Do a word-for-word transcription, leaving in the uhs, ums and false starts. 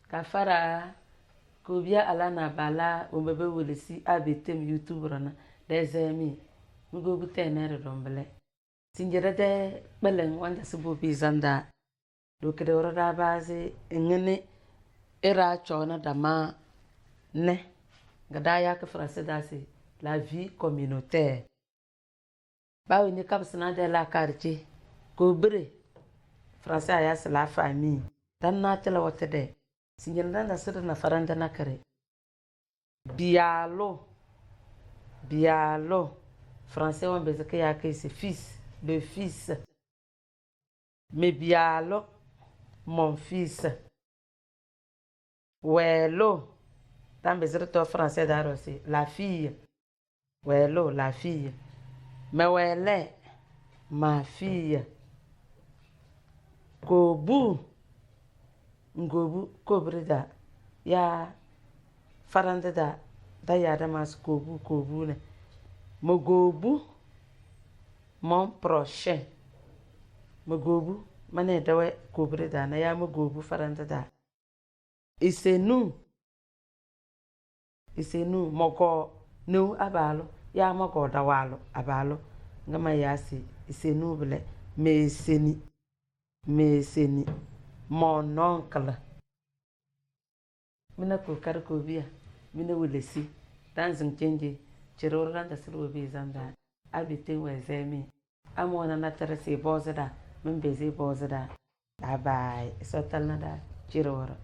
Kafara, Kobia Alana Bala, Umbebe Wilisi, Abitem YouTube rana, Dezemi, Mugobu Tenere Dombele. Sinjere de Kpeleng wanja sibu bi zanda. Dokede ora da bazi ngini ira chona dama ne. Gada ya ke français da si la vie communautaire. Bawo ni kabsina de la karje. Kobere. Français aya si la famille. Dan na tela wote de. Sinjere dan da sida na faranda na kare. Bialo. Bialo. Français wan bezi ke ya ke si fils. Le fils. Me bialo. Mon fils. Welo. Dan bezi to français da ro si la fille. Welo, la fille. Me wele. Ma fille. Kobu. Ngobu, kobri da. Ya faranda da. Da ya da mas kobu, kobu ne. Mogobu. Mon prochain. Mogobu. Mane da we kobri da. Na ya mogobu faranda da. Isenu. Isenu, mogo, nu abalo, ya mogo dawalo, abalo. Ngama ya si, isenu bile, meseni. Meseni. Mon oncle. Mina kokari kobia, mina wilesi. Dancing change, chirora danta silwo bi zanda. Abitin wezemi. Amona na tere si bozida, min bezi bozida. Bye bye. Iso talna da, chirora.